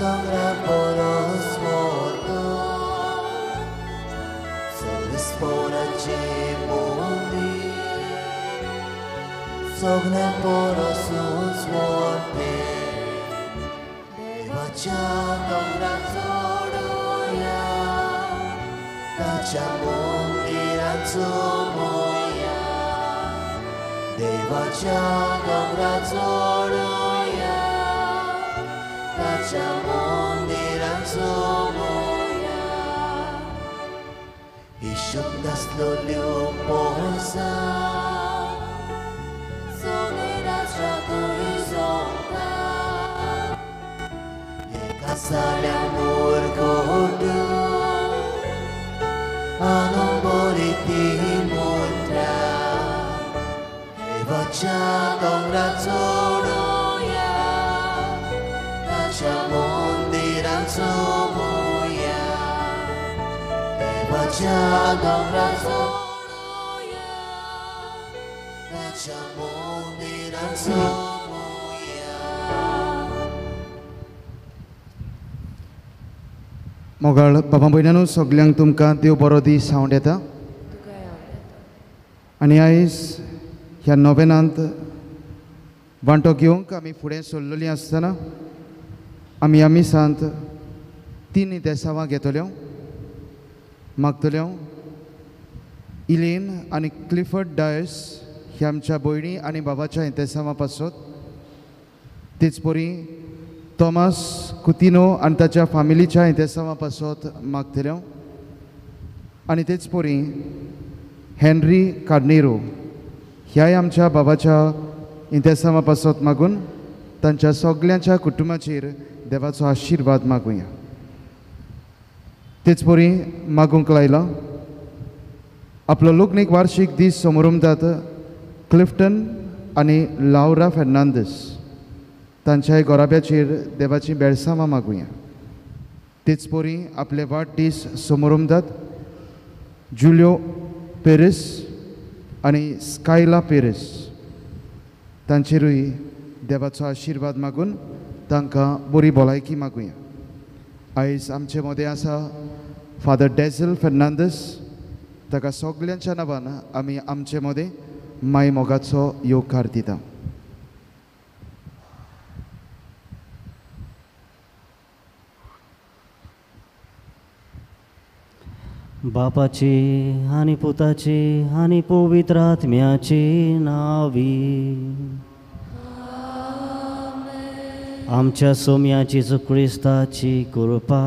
दोंगरा परस व्हडलो, सगळेपणाचें मंदीर सगळ्यां परसूच व्हडलें. देवाच्या दोंगरार चडुया, ताच्या मंदिरांत चोमया. देवाच्या दोंगरार चडुया, ताच्या मंदिरांत चोमया. हिशोब नासलोल्यो पोरसां सगळें राष्ट्रां थंय सोंपता. एका साल्या मुरगोट्यो आनंद ती मुद्रा. देवाच्या दोंगरार चडुया, ताच्या मंदिरांत चोमया. देवाच्या दोंगरार चडुया, ताच्या मंदिरांत चोमया. मोगाळ बाबा भयणांनो, सगल्यांक तुमकां देव बरो दीस हांव येता. आनी आयज ह्या नोवेनांत वांटो घेवंक आमी फुडें सरलेलीं आसतना आमी ह्या मिसांत तीन देसावां घेतल्यो मागतल्यो. इलेन आनी क्लिफर्ड डायस ह्या आमच्या भयणी आनी बाबाच्या देसावां पासत, तेच परी थॉमस कुतिनो आनी ताच्या फामिलीच्या देसावां पासत मागतल्यो, आनी तेच परी हेनरी कार्नेरो ह्याय आमच्या बाबाच्या इंतेसांवा पासत मागून तांच्या सगल्यांच्या कुटुंबाचेर देवाचो आशिर्वाद मागुया. तेच परी मागूंक लायला आपलो लग्नीक वार्षीक दीस समोरमतात क्लिफ्टन आनी लावरा फेर्नांदीस तांच्याय गोराब्याचेर देवाची बेळसांवां मागुया. तेच परी आपले वाडदीस समोरमतात जुलियो पेरीस आनी स्कायला पेरीस तांचेरूय देवाचो आशिर्वाद मागून तांकां बरी भलायकी मागुया. आयज आमचे मदें आसा फादर डेझल फेर्नांदीस, ताका सगल्यांच्या नांवान आमी आमचे मदें माय मोगाचो येवकार दिता. बापाची आनी पुताची आनी पवित्र आत्म्याची नावी. आमच्या सोम्या जेजू क्रिस्ताची कृपा,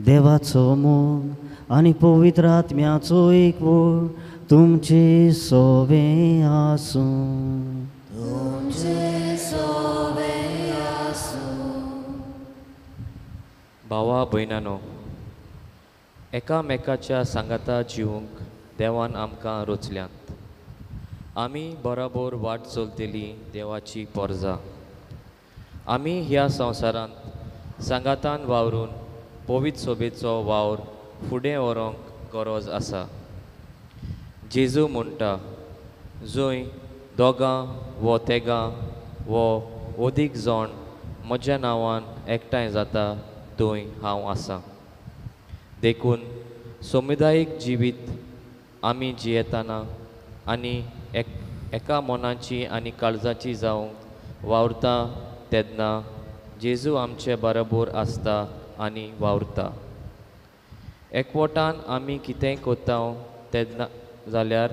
देवाचो मोग आनी पवित्र आत्म्याचो एकवट तुमचे सोवे आसूं. तुमचे सोवे आसूं. भावा भयणांनो, एकामेकाच्या सांगाता जिवंक देवान आमकां रचल्यांत. आमी बराबर वाट चलतली देवाची पोरजा. आमी ह्या संवसारांत सांगातान वावरून पवित्र सोबेचो वावर फुडें व्हरूंक गरज आसा. जेजू म्हणटा, जंय दोगां वो तेगां वो अदीक जाण म्हज्या नांवान एकठांय जाता थंय हांव आसा. देखून समुदायीक जिवीत आमी जियेतना आनी एका मनाची आनी काळजाची जावंक वावरता तेन्ना जेजू आमचे बरोबर आसता आनी वावरता. एकवटान आमी कितेंय करता तेन्ना जाल्यार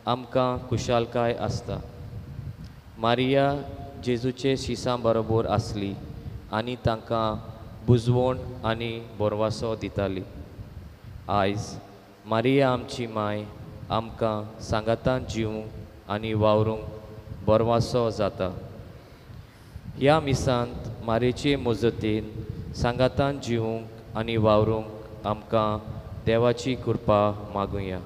आमकां खुशालकाय आसता. मारिया जेजूचे शिसां बरोबर आसली आनी तांकां बुजवण आनी बोरवासो दिताली. आयज मारिया आमची माय आमकां सांगातान जिवंक आनी वावरूंक बोरवासो जाता. ह्या मिसांत मारेचे मजतीन सांगातान जिवंक आनी वावरूंक आमकां देवाची कृपा मागुया.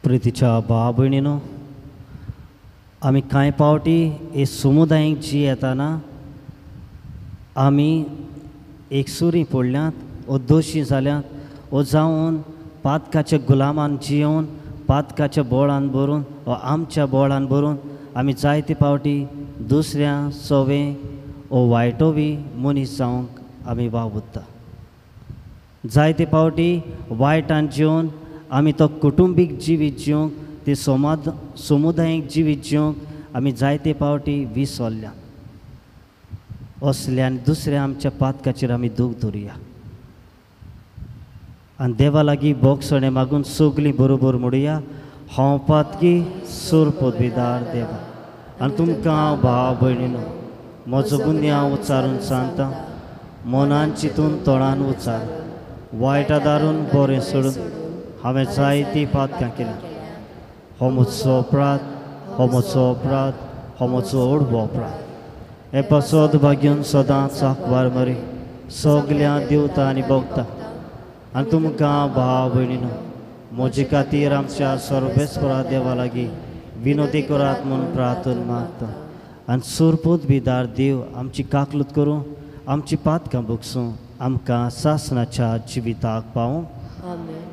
प्रितीच्या भाव भयणीनो, आमी कांय पावटी हे समुदायीक जी येताना आमी एकसुरी पडल्यात ओ दोशी जाल्यात ओ जावन पातकाच्या गुलामान जियोवन पातकाच्या बोळान भरून ओ आमच्या बोळान भरून आमी जायते पावटी दुसऱ्या सोवे ओ वायटो बी मनीस जावंक आमी वावुरता. जायते फावटी वायटान जिवन आमी तो कुटुंबीक जिवीत जिवंक ते समुदायीक जिवीत जिवंक आमी जायते फावटी विसरल्या. असल्या आनी दुसऱ्या आमच्या पातकाचेर आमी दूख धरुया आनी देवा लागीं बोगसणें मागून सगळीं बरोबर म्हणुया, हांव पातकी सूर पदवीदार देवा आनी तुमकां हांव भाव भयणीनो म्हजो गुन्यांव उच्चारून सांगता, मनान चिंतून तोंडान उच्चार वायटा दारून बरें सोडून हांवें जायतीं पातकां केलीं. हो म्हजो अपराध, हो म्हजो अपराध, हो म्हजो ओडवो अपराध. हे पासत भाग्यून सदांच आंकवार मरी सगल्या देवता आनी भोगता आनी तुमकां भाव भयणीनो म्हजे खातीर आमच्या सर्वेस्परा देवा लागीं विनोदी करात म्हूण प्रार्थना मागता. आनी सुरपूत बिदार देव आमची काकलूत करूं, आमची पातकां भोगसूं, आमकां सासणाच्या जिविताक पावूं. आमेन.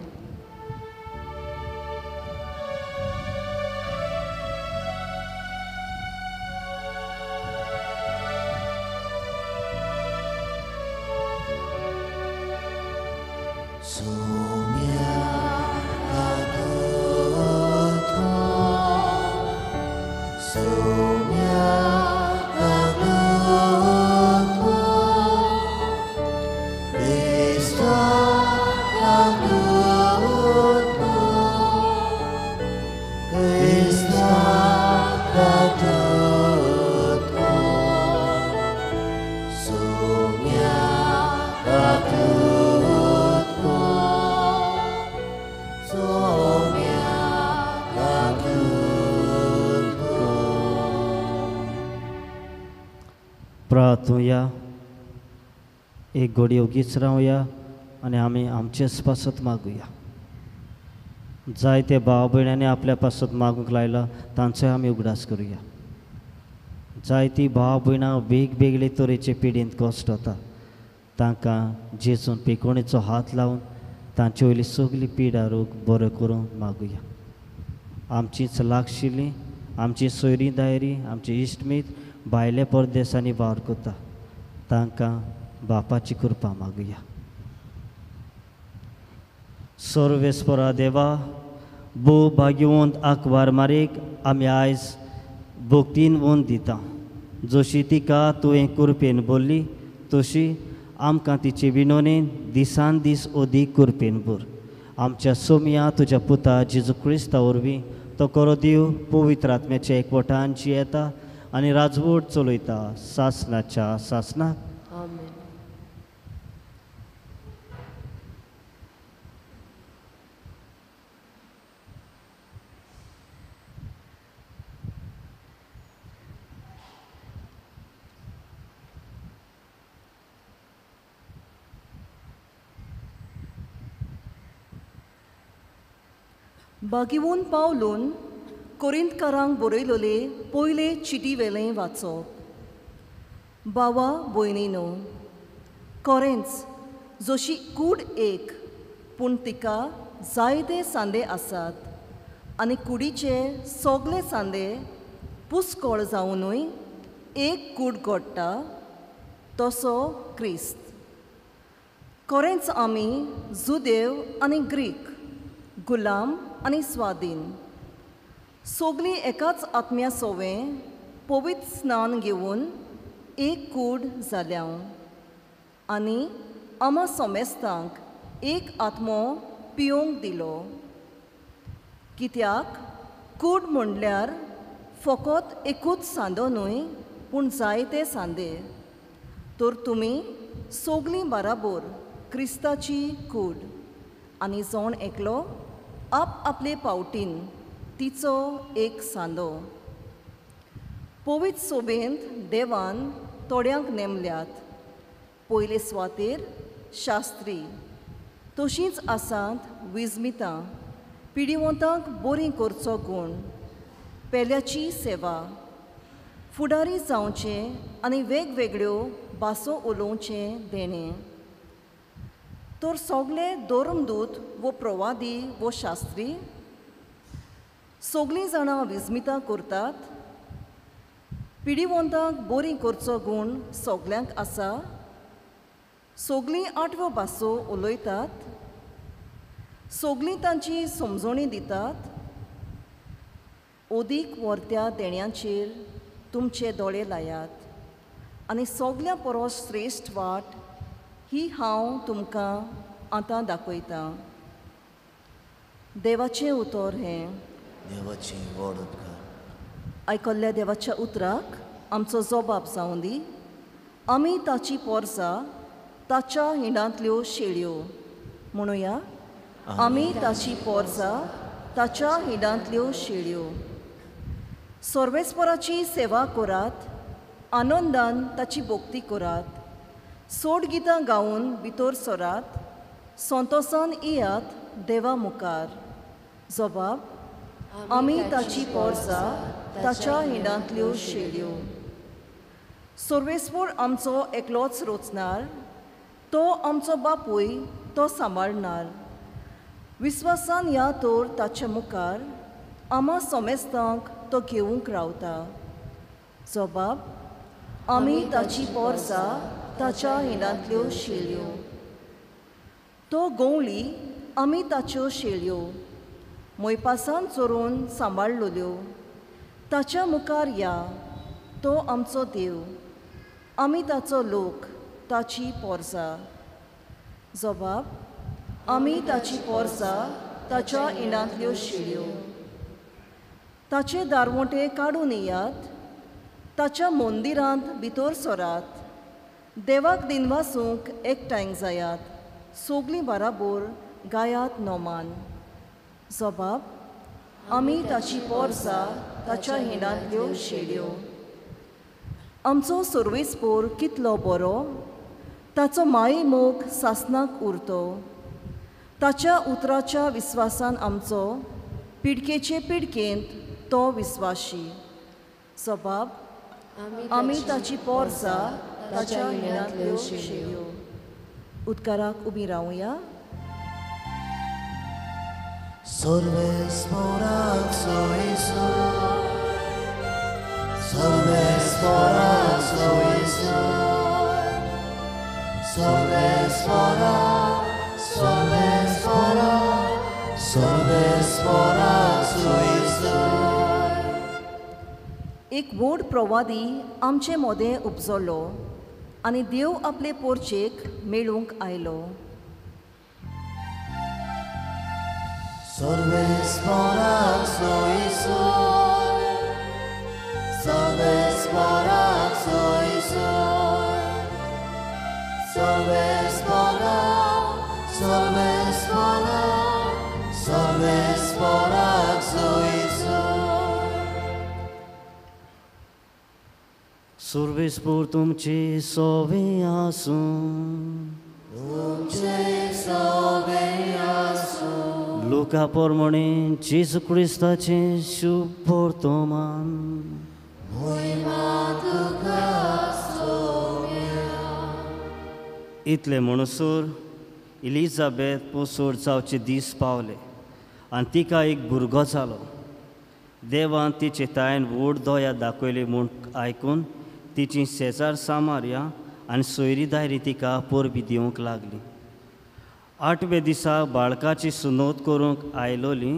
प्रार्थुया, एक घडी ओगीच रावया आनी आमी आमचेच पासत मागुया. जायते भाव भयण्यांनी आपल्या पासत मागूंक लायला तांचोय आमी उगडास करुया. जायती भाव भयणां वेगवेगळे तरेचे पिडींत कश्ट वता, तांकां जेजून पिकोणेचो हात लावन तांचे वयली सगळी पिडा रोग बरो करूंक मागुया. आमचीच लागशिल्लीं आमची सोयरीं दायरीं आमची इश्टमीत भायले परदेसांनी वावर करता तांकां बापाची कृपा मागुया. सर्वेस्परा देवा, भोव भाग्यवंत आंकवार मारीक आमी आयज भक्तीन वंद दिता. जशी तिका तुवें कृपेन बोल्ली तशी आमकां तिचे विनोनेन दिसान दीस अदीक कृपेन भर. आमच्या सोमया तुज्या पुता जेजू क्रिस्ता वरवीं तो करो देव पवित्र आत्म्याच्या एकवटान जियेता आनी राजवट चलयता सासणाच्या सासणाक. आमेन. बागिवून पावलून कोरिंतकारांक बरयलोले पयले चिटी वेलें वाचप. बावा भयणीनो, कोरेंच जशी कूड एक पूण तिका जायते सांदे आसात आनी कुडीचे सगळे सांदे पुस्कळ जावनूय एक कूड घडटा तसो क्रिस्त. कोरेंच आमी जुदेव आनी ग्रीक, गुलाम आनी स्वाधीन, सगळीं एकाच आत्म्या सोवें पवित्र स्नान घेवन एक कूड जाल्या आनी आमा सोमेस्तांक एक आत्मो पिवंक दिलो. कित्याक कूड म्हणल्यार फकत एकूच सांदो न्हय पूण जायते सांदे. तर तुमी सगळीं बाराबोर क्रिस्ताची कूड आनी जण एकलो आप आपले पावटीन तिचो एक सांदो. पवित्र सोबेंत देवान थोड्यांक नेमल्यात पयले सुवातेर शास्त्री, तशींच आसात विजमितां, पिडिवंतांक बरीं करचो गूण, पेल्याची सेवा, फुडारी जावचें आनी वेगवेगळ्यो भासो उलोवचें देणें. तर सगळे धर्मदूत वो प्रवादी वो शास्त्री सगळीं जाणां विजमितां करतात, पिडिवंतांक बरी करचो गूण सगल्यांक आसा? सगलीं आठव्यो भासो उलयतात? सगलीं तांची समजणी दितात? अदीक वर्त्या देण्यांचेर तुमचे दोळे लायात आनी सगल्यां परस श्रेश्ठ वाट ही हांव तुमकां आतां दाखयतां. देवाचें उतर हें. देवाचें व्हड उपकार. आयकल्ल्या देवाच्या उतराक आमचो जबाब जावं दी. आमी ताची पोरसां, ताच्या हिंडांतल्यो शेळयो म्हणुया. आमी ताची पोरसां, ताच्या हिंडांतल्यो शेळयो. सर्वेस्पराची सेवा करात, आनंदान ताची भक्ती करात, सोड गितां गावन भितर सरात, संतोसान येयात देवा मुखार. जबाब, आमी ताची पोरसां, ताच्या हिंडांतल्यो शेळयो. सर्वेस्पर आमचो एकलोच रोचणार, तो आमचो बापूय, तो सांबाळणार. विस्वासान या तर ताच्या मुखार, आमा समेस्तांक तो घेवंक रावता. जबाब, आमी ताची पोरसां, ताच्या हिंडांतल्यो शेळयो. तो गवळी, आमी ताच्यो शेळयो, मोयपासान चोरून सांबाळलेल्यो. ताच्या मुखार या, तो आमचो देव, आमी ताचो लोक, ताची पोरसां. जबाब, आमी ताची पोरसां, ताच्या इंडांतल्यो शेळयो. ताचे दारवंटे काडून येयात, ताच्या मंदिरांत भितर सरात, देवाक दिनवासूंक एकठांय जायात, सगलीं बराबर गायात नोमान. जबाब, आमी ताची पोरसां, ताच्या हिंडांतल्यो शेळयो. आमचो सर्वेस्पोर कितलो बरो, ताचो माये मोग सासनाक उरतो. ताच्या उतराच्या विस्वासान आमचो पिडकेचे पिडकेंत तो विस्वाशी. जबाब, आमी ताची पोरसां, ताच्या हिंडांतल्यो शेळयो. उदकाराक उबी रावया. सर्वेस्पराक सोयसो, सर्वेस्पराक सोयसो, सर्वेस्पराक, सर्वेस्पराक, सर्वेस्पराक सोयसो. एक व्हड प्रवादी आमचे मोदें उपजलो आनी देव आपले पोरचेक मेळूंक आयलो. सर्वेस्पराक सोयसो, सर्वेस्पराक सोयसो, सर्वेस्पराक, सर्वेस्पराक, सर्वेस्पराक सोयसो. सर्वेस्पर तुमचे सोवे आसूं. तुमचे सोवे आसूं. लुका प्रमाणे जेजू क्रिस्ताचें शुभ वर्तमान. इतले म्हणसर इलिजाबेथ पोसोड जावचे दीस पावले आनी तिका एक भुरगो जालो. देवान तिचे तायन व्हड दया दाखयली म्हूण आयकून तिची शेजार सामार्या आनी सोयरी दायरी तिका परबी दिवंक लागली. आठवे दिसा बाळकाची सुनोत करूंक आयलोली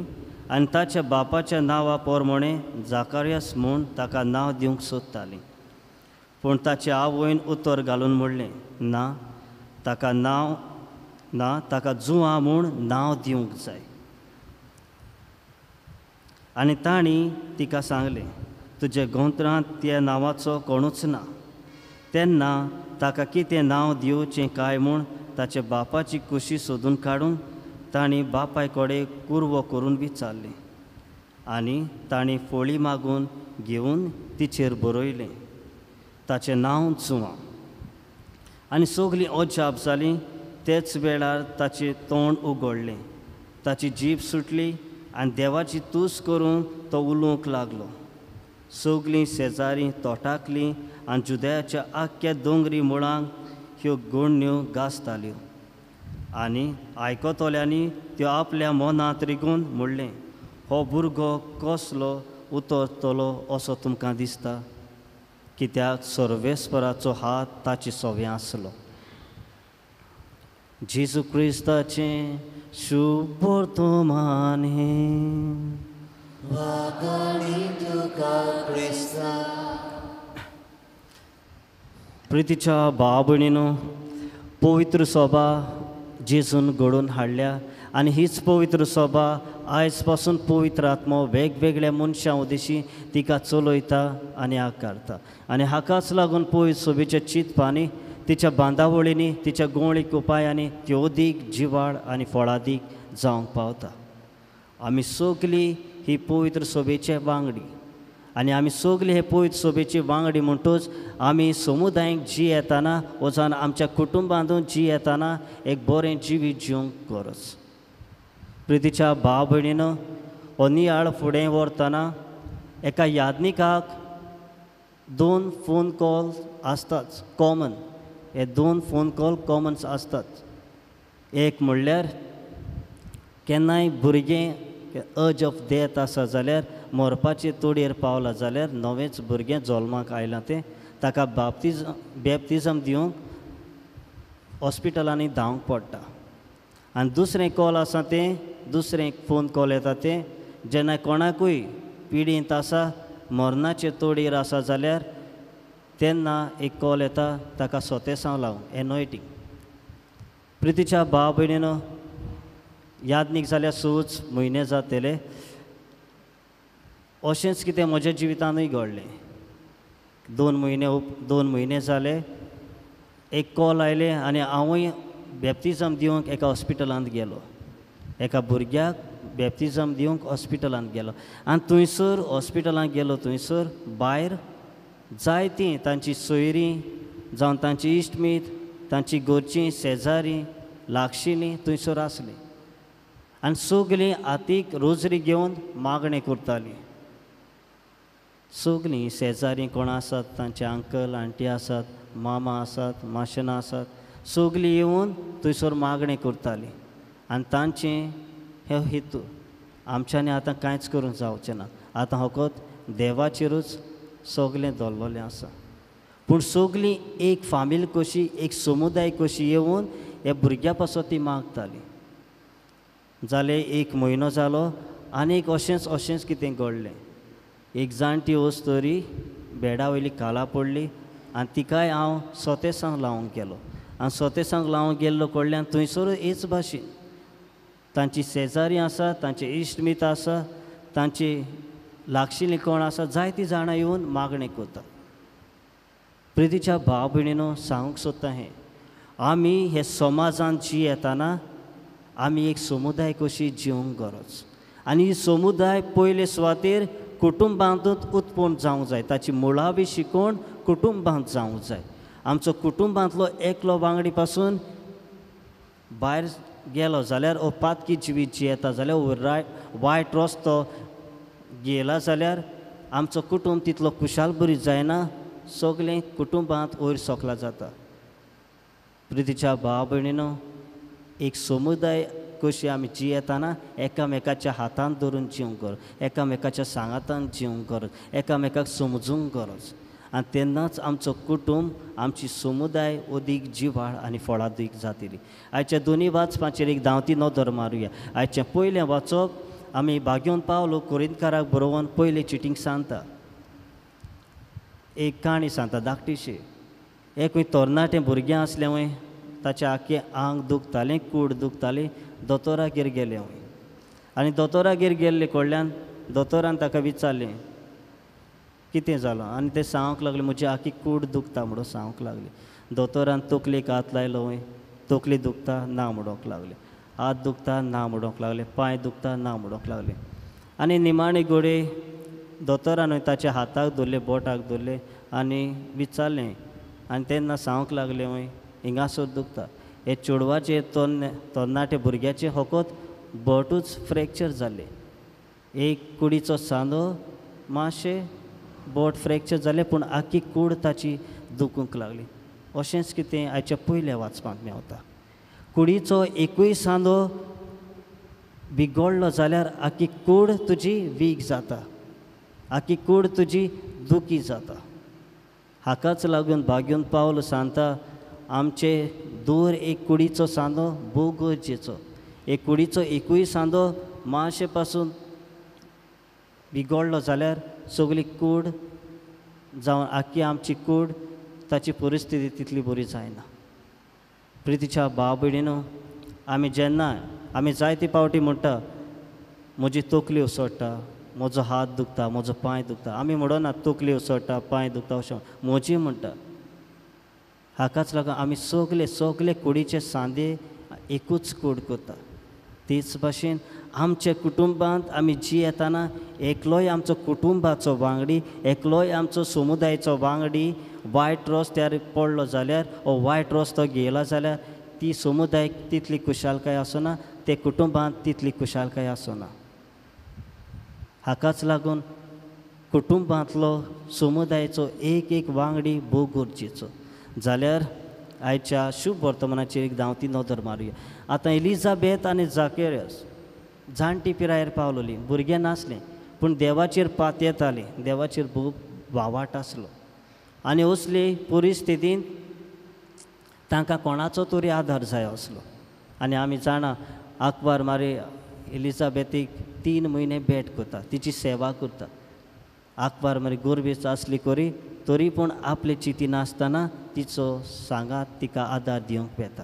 आनी ताच्या बापाच्या नांवा प्रमाणे जाकारियास म्हूण ताका नांव दिवंक सोदताली. पूण ताचे आवयन उतर घालून म्हणलें, ना, ताका नांव ना, ताका जुआ म्हूण नांव दिवंक जाय. आनी तांणी तिका सांगलें, तुज्या गोंत्रांत त्या नांवाचो कोणूच ना. तेन्ना ताका कितें नांव दिवचें काय म्हूण ताच्या बापाची कुशी सोदून काडून तांणी बापाय कडेन कुरवो करून विचारलें आनी तांणी फोळी मागून घेवन तिचेर बरयलें, ताचें नांव जुआ. आनी सगलीं अजाप जालीं. तेच वेळार ताचें तोंड उगडलें, ताची जीब सुटली आनी देवाची तूस करून तो उलोवंक लागलो. सगलीं शेजारी तोटाकलीं आनी जुदयाच्या आख्ख्या दोंगरी मुळांक ह्यो गोडण्यो गाजताल्यो. आनी आयकतल्यांनी त्यो आपल्या मनांत रिगून म्हणलें, हो भुरगो कसलो उतरतलो असो तुमकां दिसता? कित्याक सर्वेस्पराचो हात ताचे सोव्यां आसलो. जेजू क्रिस्ताचें शुभ वर्तमान हें. वाखाणी तुका क्रिस्ता. प्रितीच्या भाव भयणीनो, पवित्र सभा जेजून घडोवन हाडल्या आनी हीच पवित्र सभा आयज पासून पवित्र आत्मो वेगवेगळ्या मनशां उदेशी तिका चलयता आनी आकारता. आनी हाकाच लागून पवित्र सभेच्या चिंतपांनी, तिच्या बांदावळींनी, तिच्या गोंवळीक उपायांनी त्यो अदीक जिवाळ आनी फळादीक जावंक पावता. आमी सगळीं ही पवित्र सभेचे वांगडी आनी आमी सगळीं हे पवित्र सभेची वांगडी म्हणटूच आमी समुदायेक जी येताना वचून आमच्या कुटुंबांतून जी येताना एक बरें जिवीत जिवंक गरज. प्रितीच्या भाव भयणीनो, हो नियाळ फुडें व्हरतना एका यादनिकाक 2 फोन कॉल आसताच कॉमन. हे 2 फोन कॉल कॉमन्स आसतात. एक म्हणल्यार केन्नाय भुरगें अर्ज ऑफ डेथ आसा जाल्यार, मरपाचे तोडयेर पावला जाल्यार, नवेंच भुरगें जल्माक आयलां तें ताका बॅप्तिजम दिवंक हॉस्पिटलांनी धांवंक पडटा. आनी दुसरें कॉल आसा तें, दुसरें फोन कॉल येता तें जेन्ना कोणाकूय पिडींत आसा, मरणाचे तोडयेर आसा जाल्यार तेन्ना एक कॉल येता ताका सोतेसांव लावन, एनोयटींग. प्रितीच्या भाव भयणीनो, यादनीक जाल्यार 6 म्हयने जातले. अशेंच कितें म्हज्या जिवितानूय घडलें. 2 म्हयने जाले, एक कॉल आयलें आनी हांवूय बॅप्तिजम दिवंक एका हॉस्पिटलांत गेलो. एका भुरग्याक बॅप्तिजम दिवंक हॉस्पिटलांत गेलो आनी थंयसर हॉस्पिटलांत गेलो थंयसर भायर जायतीं तांची सोयरीं जावं तांची इश्टमीत, तांची घरचीं शेजारी लागशिलीं थंयसर आसलीं आनी सगळीं हातीक रोजरी घेवन मागणें करतालीं. सगळीं शेजारी कोण आसात, तांचे अंकल आंटी आसात, मामा आसात, माशेनां आसात, सगळीं येवन थंयसर मागणें करतालीं. आनी तांचें हे हेतू आमच्यांनी आतां कांयच करूंक जावचें ना, आतां फकत देवाचेरूच सगळें दवरलेलें आसा. पूण सगळीं एक फामील कशी, एक समुदाय कशी येवन ह्या भुरग्या पासत ती मागताली. जालें 1 म्हयनो जालो आनीक अशेंच अशेंच कितें घडलें. एक जाणटी अस्तोरी बेडा वयली काला पडली आनी तिकाय हांव सोतेसांक लावंक गेलो. आनी सोतेसांक लावंक गेल्लो कडल्यान थंयसर हेच भाशेन तांची शेजारी आसा, तांचे इश्टमीत आसा, तांची लागशिल्लीं कोण आसा, जायतीं जाणां येवन मागणें करता. प्रितीच्या भाव भयणीनो, सांगूंक सोदता हें, आमी हे समाजांत जी येताना आमी एक समुदाय कशी जिवंक गरज. आनी ही समुदाय पयले सुवातेर कुटुंबांतूच उत्पन्न जावंक जाय, ताची मुळावी शिकवण कुटुंबांत जावंक जाय. आमचो कुटुंबांतलो एकलो वांगडी पासून भायर गेलो जाल्यार ओ पातकी जिवीत जियेता जाल्यार, वायट रस्तो गेला जाल्यार आमचो कुटुंब तितलो खुशाल बरी जायना, सगळें कुटुंबांत वयर सोकला जाता. प्रितीच्या भाव भयणीनो, एक समुदाय कशी आमी जियेताना एकामेकाच्या हातांत धरून जिवंक गरज, एकामेकाच्या सांगातान जिवंक गरज, एकामेकाक समजूंक गरज. आनी तेन्नाच आमचो कुटुंब, आमची समुदाय अदीक जिवाळ आनी फळादीक जातली. आयच्या दोनूय वाचपाचेर एक धांवती नदर मारुया. आयचें पयलें वाचप आमी भाग्योन पावलो कोरिंतकाराक बरोवन पयले चिटींक सांगता, एक काणी सांगता धाकटीशी. एक तरणाटें भुरगें आसलें वय, ताचें आख्खें आंग दुखतालें, कूड दुखताली. दोतोरागेर गेलें वय आनी दोतोरागेर गेल्ले कडल्यान दोतोरान ताका विचारलें कितें जालां, आनी ते सांगूंक लागले म्हजी आख्खी कूड दुखता म्हणून सांगूंक लागले. दोतोरान तकलेक हात लायलो वय, तकली दुखता ना म्हणूंक लागले, हात दुखता ना म्हणूंक लागले, पांय दुखता ना म्हणूंक लागले. आनी निमाणे घडये दोतोरान ताच्या हाताक धरले, बोटाक धरले आनी विचारलें, आनी तेन्ना सांगूंक लागले वय हिंगासर दुखता. हे चेडवाचे तरणाटे भुरग्याचें फकत बोटूच फ्रॅक्चर जालें, एक कुडीचो सांदो मातशें बोट फ्रॅक्चर जालें, पूण आख्खी कूड ताची दुखूंक लागली. अशेंच कितें आयच्या पयल्या वाचपांत मेवता. कुडीचो एकूय सांदो बिगडलो जाल्यार आख्खी कूड तुजी वीक जाता, आख्खी कूड तुजी दुखी जाता. हाकाच लागून भाग्यून पावल सांगता आमचे दर एक कुडीचो सांदो भोव गरजेचो. एक कुडीचो एकूय सांदो मातशे पासून बिगडलो जाल्यार सगळी कूड जावन आख्खी आमची कूड ताची परिस्थिती तितली बरी जायना. प्रितीच्या भाव भयणीनो, आमी जेन्ना आमी जायते पावटी म्हणटा म्हजी तकली उसळटा, म्हजो हात दुखता, म्हजो पांय दुखता. आमी म्हणना तकली उसळटा पांय दुखता अशें म्हजी म्हणटा. हाकाच लागून आमी सगले सगले कुडीचे सांदे एकूच कूड करता. तेच भाशेन आमच्या कुटुंबांत आमी जियेतना एकलोय आमचो कुटुंबाचो वांगडी, एकलोय आमचो समुदायाचो वांगडी वायट रस्त्यार पडलो जाल्यार ओ वायट रस्तो घेयला जाल्यार ती समुदाय तितली खुशालकाय आसना, ते कुटुंबांत तितली खुशालकाय आसना. हाकाच लागून कुटुंबांतलो समुदायाचो एक एक वांगडी भोव गरजेचो. जाल्यार आयच्या शुभ वर्तमानाचेर एक धांवती नदर मारुया. आतां एलिझाबेथ आनी जाकेरियस जाणटी पिरायेर पावलोली, भुरगें नासलें पूण देवाचेर पातयेतालीं, देवाचेर भोव वावाट आसलो. आनी असले परिस्थितींत तांकां कोणाचो तरी आदार जाय आसलो. आनी आमी जाणा आकबार मारी एलिझाबेथीक 3 म्हयने भेट करता, तिची सेवा करता. आकबार मारी गोरबेच आसली करी तरी पूण आपले चिती नासतना तिचो सांगात तिका आदार दिवंक येता.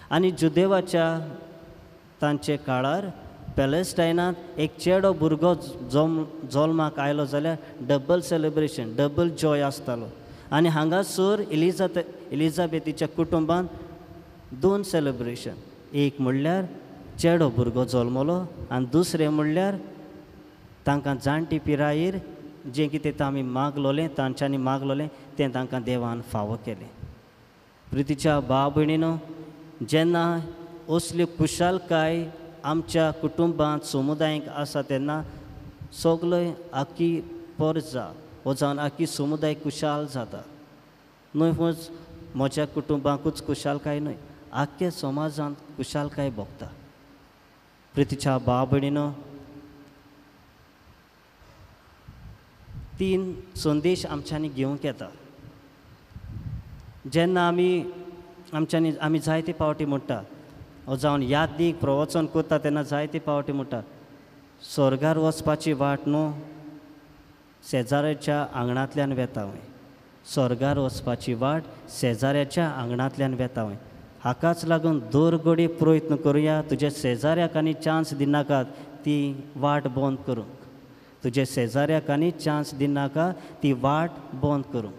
आनी जुदेवाच्या तांचे काळार पॅलेस्टायनांत एक चेडो भुरगो जल्माक आयलो जाल्यार डबल सेलिब्रेशन, डबल जॉय आसतालो. आनी हांगासर एलिझाबेथीच्या कुटुंबांत 2 सेलिब्रेशन, एक म्हणल्यार चेडो भुरगो जल्मलो आनी दुसरें म्हणल्यार तांकां जाणटी पिरायेर जें कितें आमी मागलोलें, तांच्यांनी मागलोलें तें तांकां देवान फावो केलें. प्रितीच्या भाव भयणीनो, जेन्ना असल्यो खुशालकाय आमच्या कुटुंबांत समुदायांक आसा तेन्ना सगळो आख्खी परजा वो जावन आख्खी समुदाय खुशाल जाता. न्हय फक्त म्हज्या कुटुंबाकूच खुशालकाय न्हय, आख्ख्या समाजांत खुशालकाय भोगता. प्रितीच्या भाव भयणीनो, 3 संदेश आमच्यांनी घेवंक येता. जेन्ना आमी आमच्यांनी आमी जायते पावटी म्हणटा जावन यादीक प्रवचन करता तेन्ना जायते पावटी म्हणटा स्वर्गार वचपाची वाट न्हू शेजाऱ्याच्या आंगणांतल्यान वेता वय, स्वर्गार वचपाची वाट शेजाऱ्याच्या आंगणांतल्यान वेता वय. हाकाच लागून दर घडये प्रयत्न करुया तुज्या शेजाऱ्याक आनी चान्स दिनाकात ती वाट बंद करूंक, तुज्या शेजाऱ्याक आनी चान्स दिनाका ती वाट बंद करूंक.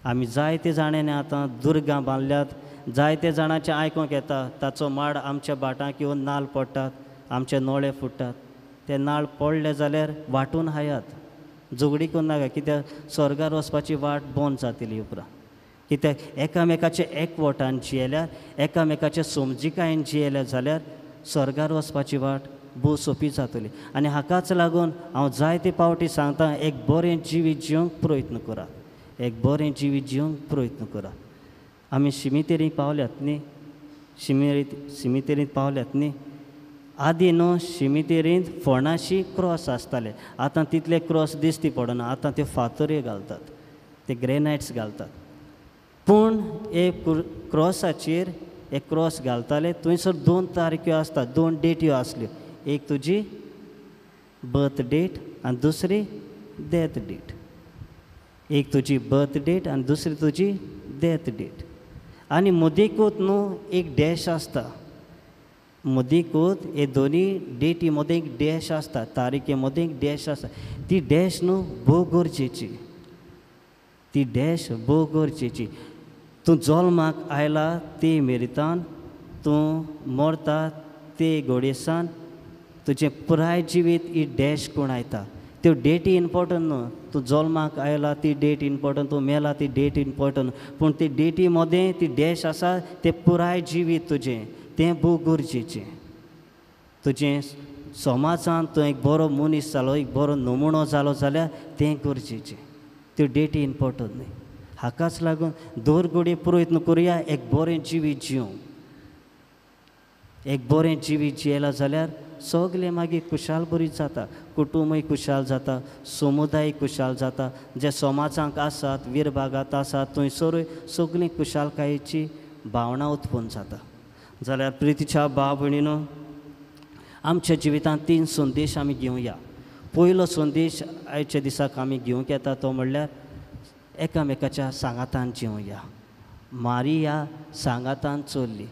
आमी जायते जाणांनी आतां दुर्गां बांदल्यात, जायते जाणांचें आयकूंक येता ताचो माड आमच्या भाटांक येवन नाल पडटात, आमचे नोळे फुट्टात. ते नाळ पडले जाल्यार वांटून हायात, झगडी करूं नाका, कित्याक स्वर्गार वचपाची वाट बंद जातली उपरांत. कित्याक एकामेकाचे एकवटान जियेल्यार, एकामेकाचे समजिकायेन जियेल्यार जाल्यार स्वर्गार वचपाची वाट भोव सोंपी जातली. आनी हाकाच लागून हांव जायते पावटी सांगता एक बरें जिवीत जिवंक प्रयत्न करात, एक बरें जिवीत जिवंक प्रयत्न करात. आमी शिमितेरींत पावल्यात न्ही, शिमितेरींत पावल्यात न्ही. आदी न्हू शिमितेरींत फोंडाशी क्रॉस आसताले, आतां तितले क्रॉस दिसती पडना, आतां त्यो फातऱ्यो घालतात, ते ग्रेनायट्स घालतात. पूण एक क्रॉसाचेर एक क्रॉस घालताले, थंयसर 2 तारख्यो आसता, 2 डेट्यो आसल्यो, एक तुजी बर्थ डेट आनी दुसरी डेथ डेट. एक तुजी बर्थ डेट आनी दुसरी तुजी डेथ डेट. आनी मदींकूच न्हू एक डॅश आसता, मदींकूच हे दोनी डेटी मदीं एक डॅश आसता, तारीखे मदीं एक डॅश आसता. ती डॅश न्हू भोव गरजेची, ती डॅश भोव गरजेची. तूं जल्माक आयला ते मेरितान, तूं मरता ते घोडेसान तुजें पुराय जिवीत ही डॅश कोण आयता. त्यो डेटी इम्पोर्टंट न्हू, तूं जल्माक आयला ती डेट इम्पोर्टंट, तूं मेला ती डेट इम्पोर्टंट, पूण ती डेटी मदें ती डॅश आसा तें पुराय जिवीत तुजें तें भोव गरजेचें. तुजें समाजांत तूं एक बरो मनीस जालो, एक बरो नमुनो जालो जाल्यार तें गरजेचें, त्यो डेटी इम्पोर्टंट न्हय. हाकाच लागून दर घडये प्रयत्न करुया एक बरें जिवीत जिवंक. एक बरें जिवीत जियेला जाल्यार सगळें मागीर खुशाल बरी जाता, कुटुंबूय खुशाल जाता, समुदाय खुशाल जाता, जे समाजांक आसात विरभागांत आसात थंयसरूय सगळीं खुशालकायेची भावना उत्पन्न जाता. जाल्यार प्रितीच्या भाव भयणीनो, आमच्या जिवितांत तीन संदेश आमी घेवया. पयलो संदेश आयच्या दिसाक आमी घेवंक येता तो म्हणल्यार एकामेकाच्या सांगातान जिवया. मारिया सांगातान चल्ली.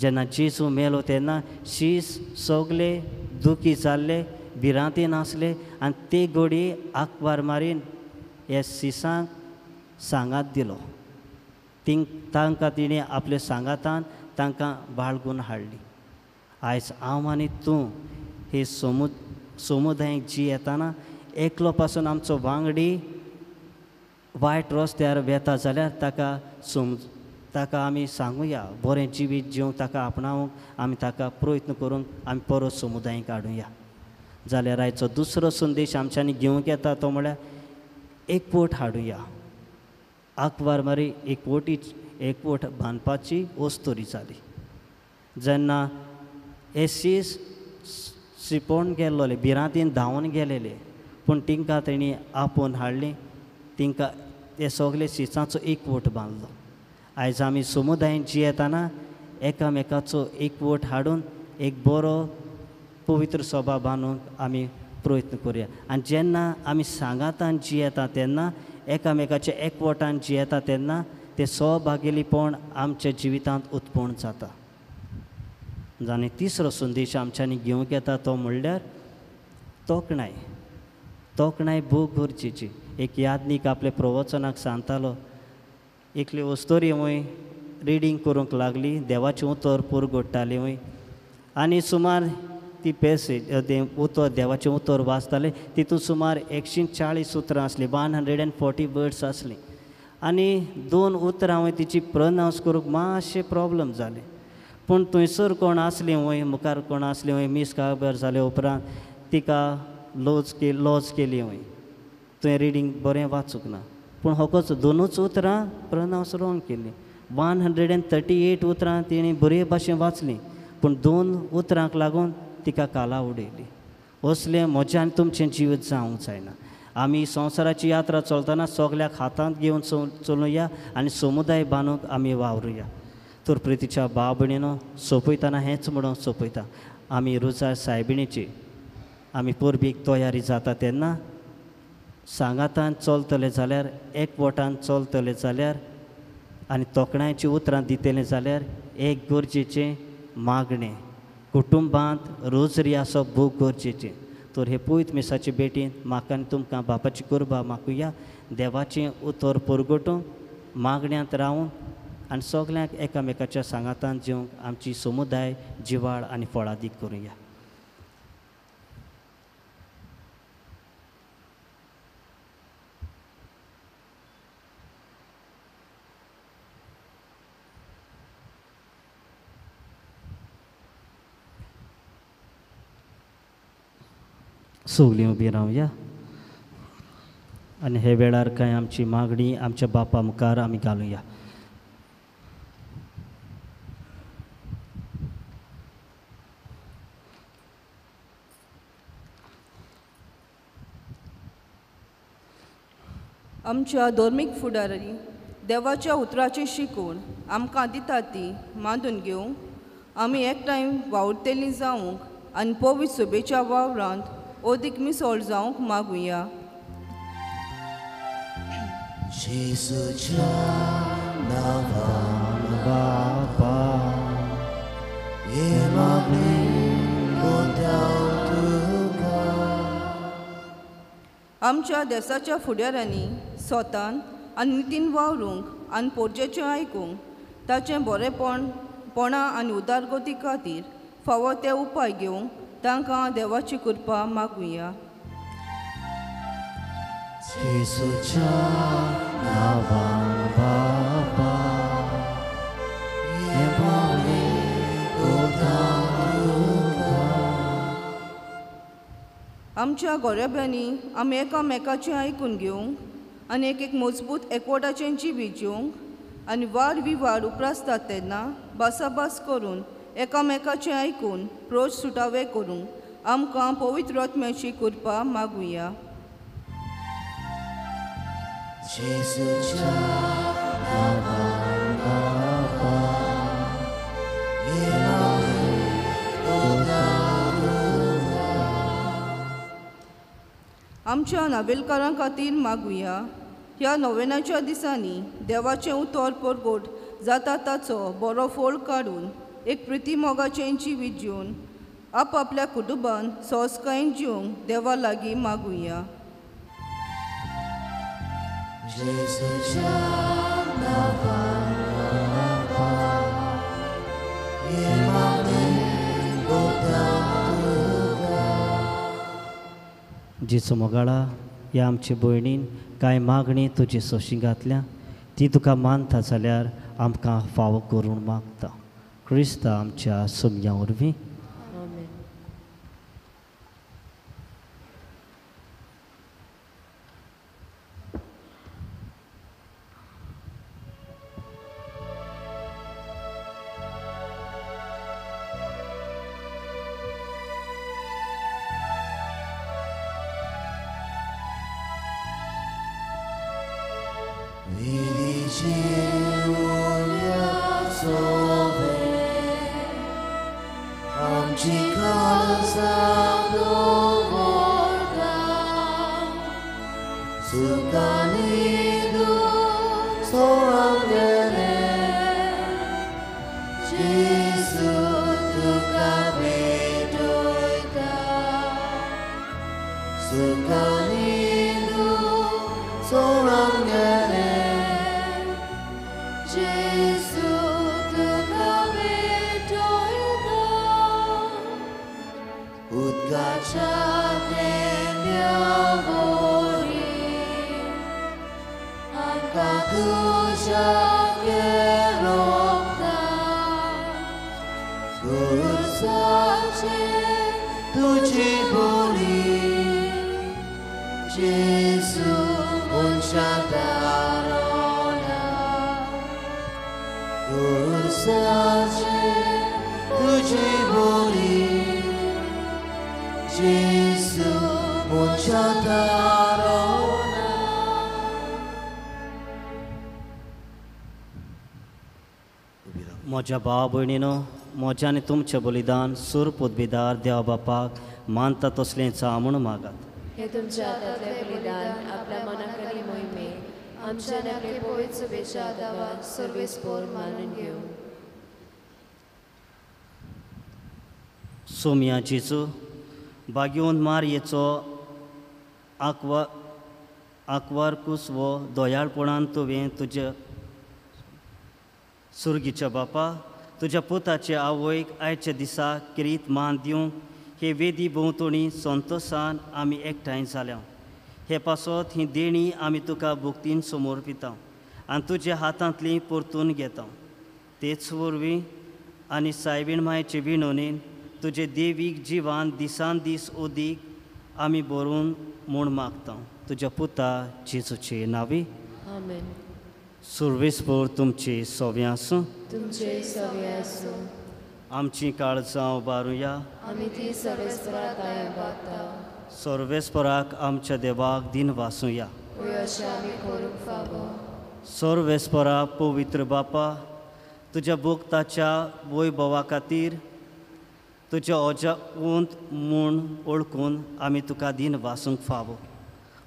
जेन्ना जेजू मेलो तेन्ना शीस सगळे दुखी जाल्ले, भिरांतीन आसले आनी ते घडी आकबार मारीन ह्या शिसांक सांगात दिलो. तांकां तिणें आपल्या सांगातान तांकां बाळगून हाडली. आयज हांव आनी तूं हे समुदायक जी येताना एकलो पासून आमचो वांगडी वायट रस्त्यार वेता जाल्यार ताका ताका आमी सांगुया, बरें जिवीत जिवंक ताका आपणावंक आमी ताका प्रयत्न करूंक आमी परत समुदायक हाडुया. जाल्यार आयचो दुसरो संदेश आमच्यांनी घेवंक येता तो म्हळ्यार एकवट हाडुया. आकवार मारी एकवट बांदपाची अस्तोरी जाली. जेन्ना हे शीस शिपोवन गेल्लोले, भिरांतीन धांवन गेलेले, पूण तिंकां तेणी आपोवन हाडली, तिंकां ते सगळे शिसांचो एकवट बांदलो. आयज आमी समुदायेन जियेतना एकामेकाचो एकवट हाडून एक बरो पवित्र सभा बांदूंक आमी प्रयत्न करुया. आनी जेन्ना आमी सांगातान जियेता तेन्ना एकामेकाच्या एकवटान जियेता तेन्ना तें सहभागीपण आमच्या जिवितांत उत्पन्न जाता. आनी तिसरो संदेश आमच्यांनी घेवंक येता तो म्हणल्यार तोखणाय. तोखणाय भोव गरजेची. एक यादनीक आपल्या प्रवचनाक सांगतालो, एकली अस्तोरी वंय रिडींग करूंक लागली, देवाचें उतर पुरगोडटाली वंय, आनी सुमार ती पॅसेज तें उतर देवाचें उतर वाचतालें तितून सुमार 140 उतरां आसलीं, 140 वर्ड्स आसलीं. आनी 2 उतरां वंय तिची प्रोनावन्स करूंक मातशें प्रोब्लम जालें. पूण थंयसर कोण आसली वंय, मुखार कोण आसली वंय, मीस काबर जाले उपरांत तिका लॉज केली वंय, तुवें रिडींग बरें वाचूंक ना, पूण होकोच 2 उतरां प्रोनावन्स रोंग केलीं. 138 उतरां तिणें बरे भाशेन वाचलीं, पूण 2 उतरांक लागून तिका काला उडयली. असलें म्हजें आनी तुमचें जिवीत जावंक जायना. आमी संवसाराची यात्रा चलतना सगल्याक हातांत घेवन चलुया आनी समुदाय बांदूंक आमी वावरुया. तर प्रितीच्या भाव भयणीनो, सोंपयतना हेंच म्हणून सोंपयता, आमी रोजार सायबिणीची आमी परबीक तयारी जाता तेन्ना सांगातान चलतले जाल्यार, एकवटान चलतले जाल्यार आनी तोखणायेचीं उतरां दितले जाल्यार एक गरजेचें मागणें कुटुंबांत रोजरी आसप भोव गरजेचें. तर हे पवित्र मिसाचे भेटीन म्हाका आनी तुमकां बापाची कुर्बा मागुया, देवाचें उतर परगटूंक, मागण्यांत रावून आनी सगल्यांक एकामेकाच्या सांगातान जिवंक आमची समुदाय जिवाळ आनी फळादीक करुया. सगलीं उबी रावया आनी हे वेळार कांय आमची मागणी आमच्या बापा मुखार आमी घालुया. आमच्या धर्मीक फुडारी देवाच्या उतराची शिकवण आमकां दिता ती मानून घेवंक आमी एकठांय वावुरतलीं जावंक आनी पवित्र सभेच्या वावरांत अदीक मिसळ जावंक मागुया. जेजूच्या नांवान बापा हे मागणें कोत्याव तुका. आमच्या देसाच्या फुडाऱ्यांनी स्वतान आनी नितीन वावरूंक आनी पोरजेचें आयकूंक ताचें बरेपण पणा आनी उदारगती खातीर फावो ते उपाय घेवंक तांकां देवाची कृपा मागुया. जेजूच्या नांवान बापा हे मागणें कोत्याव तुका. आमच्या गोरेब्यांनी आमी एकामेकाचें आयकून घेवंक आनी एक एक मजबूत एकवटाचें जिवीत जिवंक आनी वाद विवाद उप्रासतात तेन्ना भासाभास करून एकामेकाचें आयकून प्रोच सुटावे करूंक आमकां पवित्र आत्म्याची कृपा मागुया. जेजूच्या नांवान बापा आमच्या नावेलकारां खातीर मागुया. ह्या नोवेनाच्या दिसांनी देवाचें उतर परगट जाता ताचो बरो फोळ काडून एक प्रिती मोगाचें जिवीत जिवन आपआपल्या कुटुंबान सोंसकायेन जिवंक देवा लागीं मागुया. जेजूच्या नांवान बापा जेजू मोगाळा ह्या आमचे भयणीन कांय मागणी तुजी सोशी घातल्या ती तुका मानता जाल्यार आमकां फावो करून मागता. क्रिस्ता आमच्या सोमया वरवीं. म्हज्या भाव भयणीनो, म्हज्या आनी तुमचें बलिदान सूर पदवीदार देवा बापाक मानता तसलें चा म्हूण मागात. हे तुमच्या हातांतलें बलिदान आपल्या मनाकली मोहिमे आमच्या आनी आपले पवित्र सभेच्या आदावाक सर्वेस्पोर मानून घेवं. सोमया जेजू बागेवन मारयेचो आकवारकूस वो दयाळपणान तुवें तुज्या सुर्गीच्या बापा तुज्या पुताचे आवयक आयच्या दिसा किरीत मान दिवंक हे वेदी भोंवतणी संतोसान आमी एकठांय जाल्या. हे पासत ही देणी आमी तुका भक्तीन समर्पिता आनी तुज्या हातांतली परतून घेता. तेच वरवीं आनी सायबीण मायचे विणोनेन तुजे देवीक जिवान दिसान दीस ओदीक आमी बरोवन म्हूण मागता. तुज्या पुता जेजूचे नांवी. आमेन. सुर्वेस्पोर तुमचे सोवे आसूं. तुमचे सोवे आसूं. आमची काळजां उबारुया. आमी ती सर्वेस्पराक मागता. सर्वेस्पराक आमच्या देवाक दिन वासुया. अशें आमी करूंक फावो. सर्वेस्परा पवित्र बापा तुज्या भक्ताच्या वैभवा खातीर तुज्या अजावंत म्हूण वळखून आमी तुका दिन वासूंक फावो.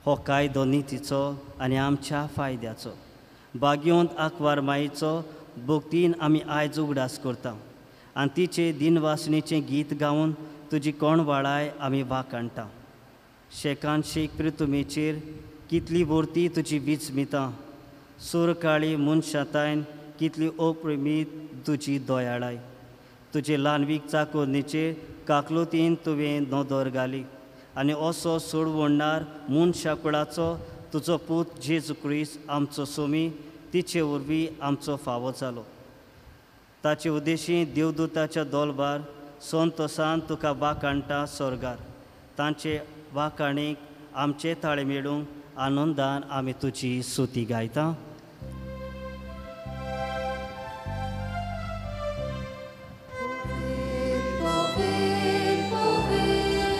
हो कायदो नितीचो आनी आमच्या फायद्याचो. बागेवंत आंकवार माईचो भक्तीन आमी आयज उगडास करता आनी तिचे दिनवासणेचें गीत गावन तुजी कोण वाळाय आमी वाखाणटा. शेकान शेक प्रितुमेचेर कितली वर्ती तुजी विजमितां सुरकाळी मनशातायन कितली अप्रेमीत तुजी दयाळाय. तुजे ल्हानवीक चाकोरणीचेर काकलुतीन तुवें नदर घाली आनी असो सोडवणणार मनशा कुळाचो तुजो पूत जेजू क्रिस्त आमचो सोमी तिचे वरवीं आमचो फावो जालो. ताचे उद्देशी देवदूताच्या दोलबार संतोसान तुका वाखाणटा स्वर्गार. तांचे वाखाणीक आमचे ताळे मेळूंक आनंदान आमी तुजी स्तुती गायता. Pover, pover,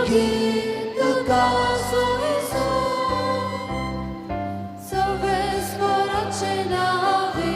मुंसोगी तुका सोयसो सर्वेस पोराचे नांवी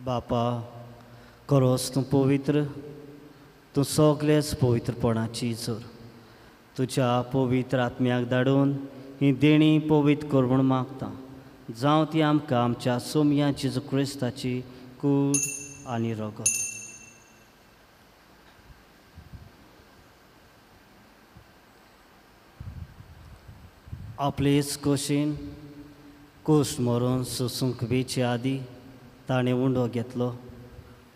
बापा करोस तूं पवित्र, तूं सगळेच पवित्रपणाची जोर. तुज्या पवित्र आत्म्याक धाडून ही देणी पवित्र कर म्हूण मागता. जावं ती आमकां आमच्या सोमया जेजू क्रिस्ताची कूड आनी रगत. आपलेच कोशीन कोश मरून सोसूंक वेचे आदी ताणें उंडो घेतलो,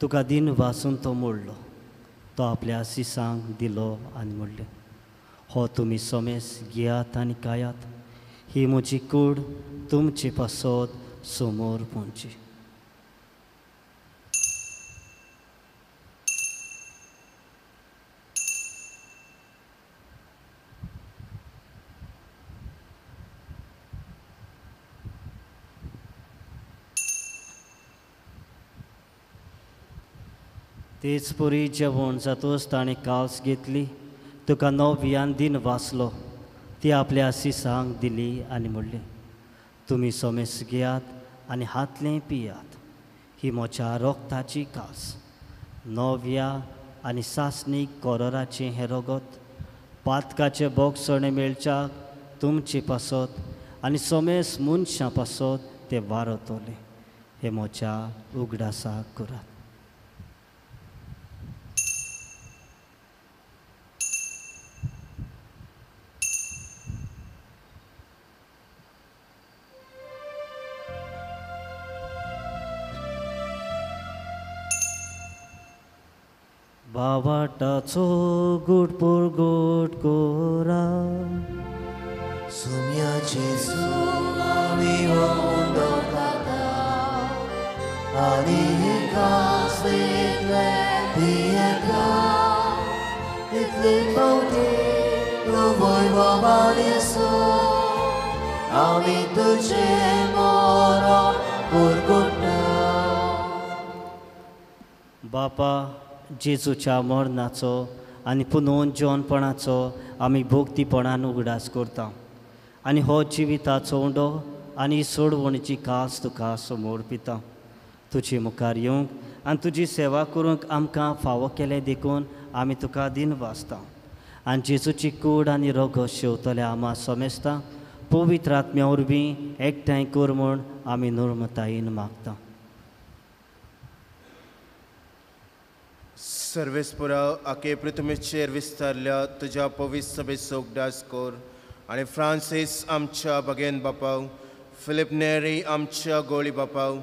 तुका दिन वासून तो मोडलो, तो आपल्या सिसांक दिलो आनी म्हणलें, हो तुमी समेस घेयात आनी खायात, ही म्हजी कूड तुमचे पासत समोर पोंची. तेच परी जेवण जातोच ताणें काल्स घेतली, तुका नव्यान दिन वाचलो, ती आपल्या सिसांक दिली आनी म्हणलें, तुमी समेस घेयात आनी हातलें पियात, ही म्हज्या रोगताची कास, नव्या आनी सासणीक कोरोराचें हें रगत पातकाचें बोगसणें मेळच्याक तुमचे पासत आनी समेस मनशां पासत तें वारतलें. हें म्हज्या उगडासाक करात. बावाटाचो गुड पुरगोट कोरा सुम्या जेजू आमी उंडो खाता आनी कास तितले पियेता तितले फावटी तूं बाबालेसो आमी तुजें मरण पुरगुट्टा. बापा जेजूच्या मरणाचो आनी पुनोवन जिवनपणाचो आमी भोक्तीपणान उगडास करता आनी हो जिविताचो उंडो आनी सोडवणीची कास तुका समोर पिता. तुजे मुखार येवंक आनी तुजी सेवा करूंक आमकां फावो केलें देखून आमी तुका दिन वाचता आनी जेजूची कूड आनी रगत शेवतल्या आमा समेस्ता पवित्र आत्म्या वरवीं एकठांय कर म्हूण आमी नर्मतायेन मागता. सर्वेस्पुरा आके पृथ्वीचेर विस्तारल्या तुज्या पवित्र सभेचो उगडास कर आनी फ्रांसीस आमच्या बगेन बापाव, फिलीप नेरी आमच्या गोळी बापाव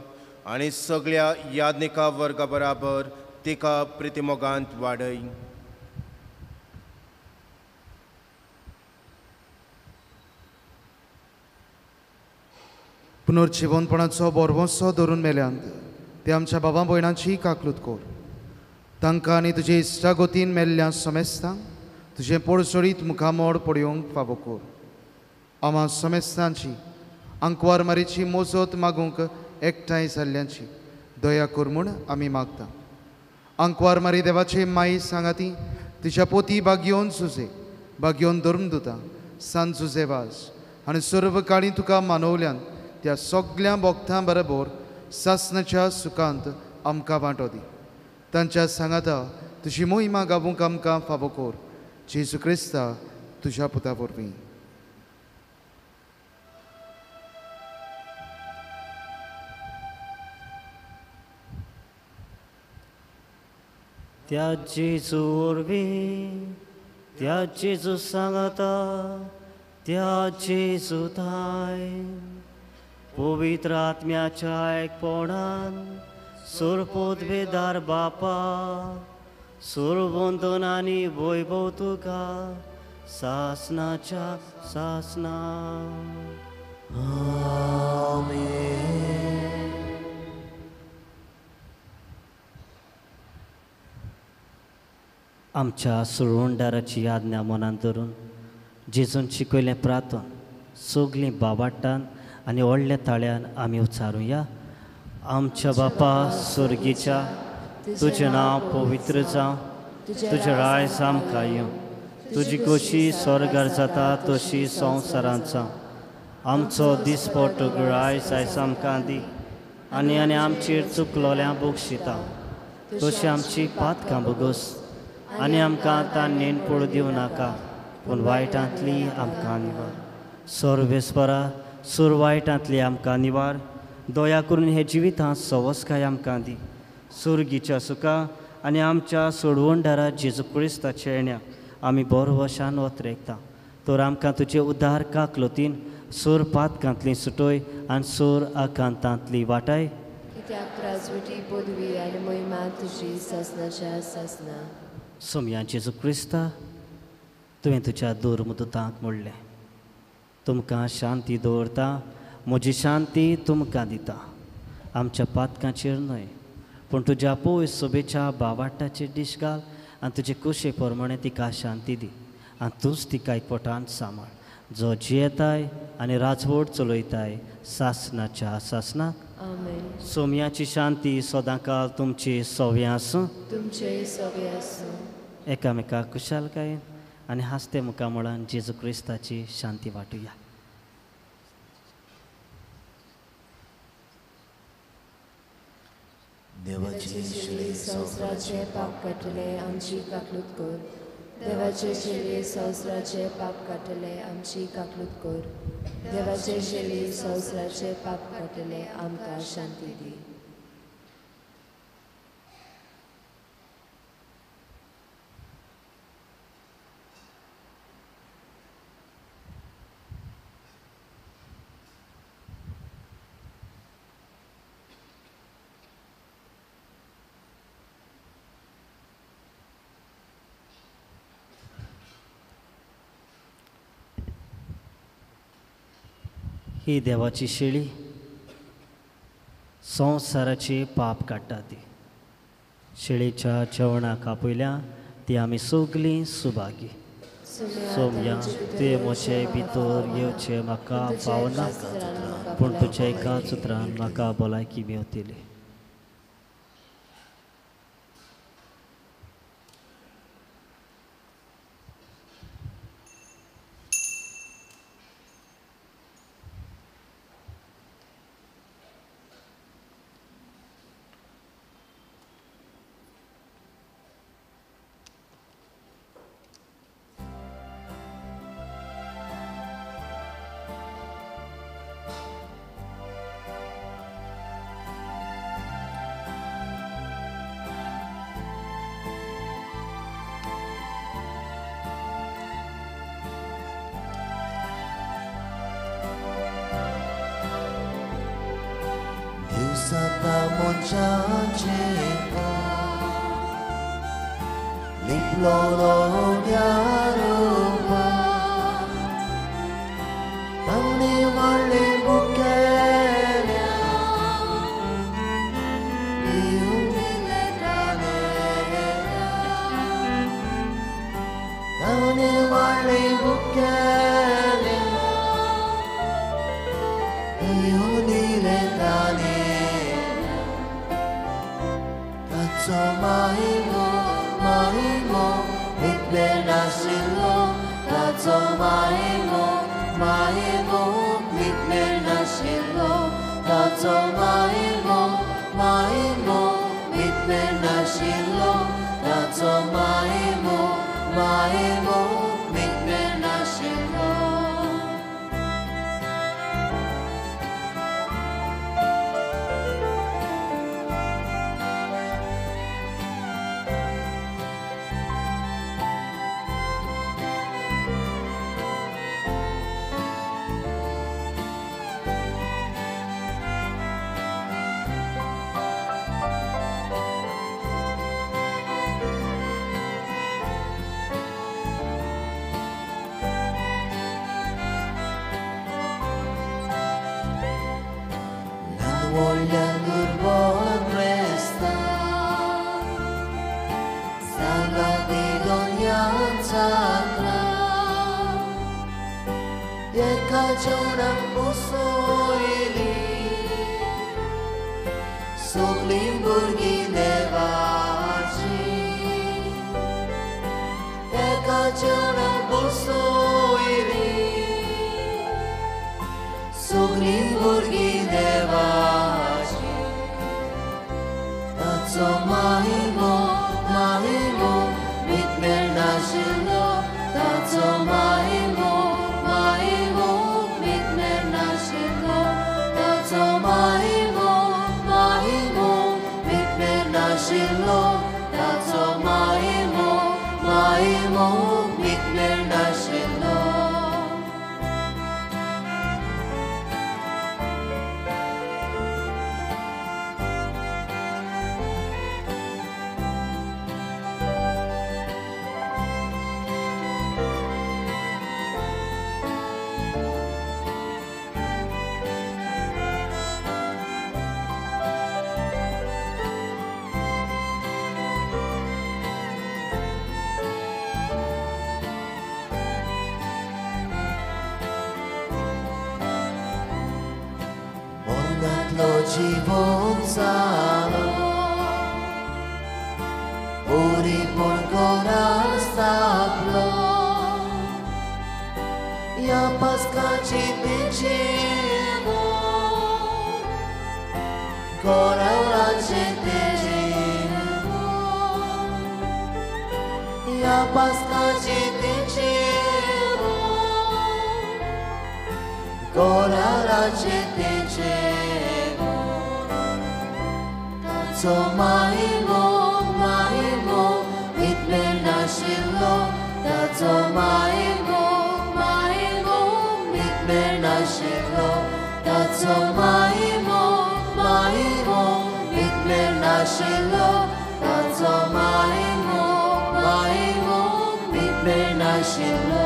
आनी सगळ्या याज्ञिका वर्गा बराबर तिका प्रितिमोगांत वाडय. पुनर्जिवनपणाचो बोरवंसो धरून मेल्यांत ते आमच्या बाबा भयणांची काकलूत कर. तांकां आनी तुजे इश्टागोतीन मेल्ल्या समेस्तांक तुजें पोडसोडीत मुखामोड पळोवंक फावो कर. आमा समेस्तांची आंकवार मारीची मोजत मागूंक एकठांय जाल्ल्यांची दया कर म्हूण आमी मागता. आंकवार मारी देवाचे माई सांगाती तुज्या पोती बागयोन सुजे बागयोन धर्मदुता सान जुजे वाज आनी सर्व काळी तुका मानवल्यान त्या सगळ्या भक्तां बरोबर सासनाच्या सुखांत आमकां वांटो दी. तांच्या सांगाता तुजी मोहिमा गावूंक आमकां फावो कर. जेजू क्रिस्ता तुज्या पुता वरवीं. त्या जेजू वरवीं, त्या जेजू सांगाता, त्या जेजू थाय पवित्र आत्म्याच्या एकपणान सोरपोदवेदार बापा सोरवंदन आनी वैभव तुका सासनाच्या सासना. आमेन. आमच्या सुळवणदाराची आज्ञा मनांत धरून जेजून शिकयलें प्रार्थन सगळीं बाबाट्टान आनी व्हडल्या ताळ्यान आमी उच्चारुया. आमच्या बापा स्वर्गीच्या, तुजें नांव पवित्र जावं, तुजें रायज आमकां येवं, तुजी खोशी स्वर्गार जाता तशी संवसारांत जावं. आमचो दिसपट्टो रायज आयज आमकां दी आनी आनी आमचेर चुकलोल्या बक्षिता तशी आमची पातकां भोगोस आनी आमकां आतां नेणपोळ दिवं नाका, पूण वायटांतली आमकां निवार. सर्वेस्परा सुर वायटांतली आमकां निवार, दया करून हे जिवितांत सवसकाय आमकां दी. सुर्गीच्या सुखा आनी आमच्या सोडवणदारा जेजू क्रिस्ताच्या येण्या आमी बरवशान वतरेकता. तर आमकां तुजे उद्धार काकलोतीन सूर पातकांतली सुटोय आनी सूर आकांतांतली वाटाय. कित्याक राजवटी पदवी आनी महिमा तुजी सासनाच्या सासना. सोमया जेजू क्रिस्ता, तुवें तुज्या दुर्मुदुतांक म्हणलें, तुमकां शांती दवरता, म्हजी शांती तुमकां दिता. आमच्या पातकांचेर न्हय, पूण तुज्या पयस सोबेच्या बावाट्टाचेर दीश घाल आनी तुजे कुशे प्रमाणे तिका शांती दी आनी तूंच तिका एकवटान सांबाळ, जो जियेताय आनी राजवट चलयताय सासनाच्या सासनाक. आमेन. सोमयाची शांती सदांकाल तुमची सव्या आसूं, तुमचेय सवे आसूं. एकामेका कुशालकायेन आनी हांसते मुखामळान जेजू क्रिस्ताची शांती वांटुया. देवाचे चेले संवसाराचे पाप काडटले आमची काकलूत कर. देवाचे चेले संवसाराचे पाप काडटले आमची काकलूत कर. देवाचे चेले संवसाराचे पाप काडटले आमकां शांती दी. ही देवाची शेळी संवसाराची पाप काडटा. ती शेळीच्या जेवणाक आपयल्या ती आमी सगळीं सुभागी. सोमया, तुवें म्हजे भितर येवचें म्हाका फावना, पूण तुज्या एका उतरान म्हाका भलायकी मेवतली. व्हडल्या दुर्बळ क्रिस्तांव सांगाती दोनयांचा एका जेवणाक बसयली सगळीं भुरगीं देवाची एका जेवणाक बसयली सगळीं भुरगीं देवाची ताचो माहिमो माहिमो मितमेर नाशिल्लो ताचो माहिमो माहिमो मितमेर नाशिल्लो ताचो माहिमो माहिमो मितमेर नाशिल्लो ताचो माहिमो माहिमो मितमेर नाशिल्लो. जीवन जालो ओरीपण कोरार स्थापलो ह्या पास्काची तेजीवो कोराचे तेजीवो ह्या पास्काची तेजीवो कोराचे तेजीवो ताचो माहिमो माहिमो मितमेर नाशिल्लो ताचो माहिमो माहिमो मितमेर नाशिल्लो ताचो माहिमो माहिमो मितमेर नाशिल्लो ताचो माहिमो माहिमो मितमेर नाशिल्लो.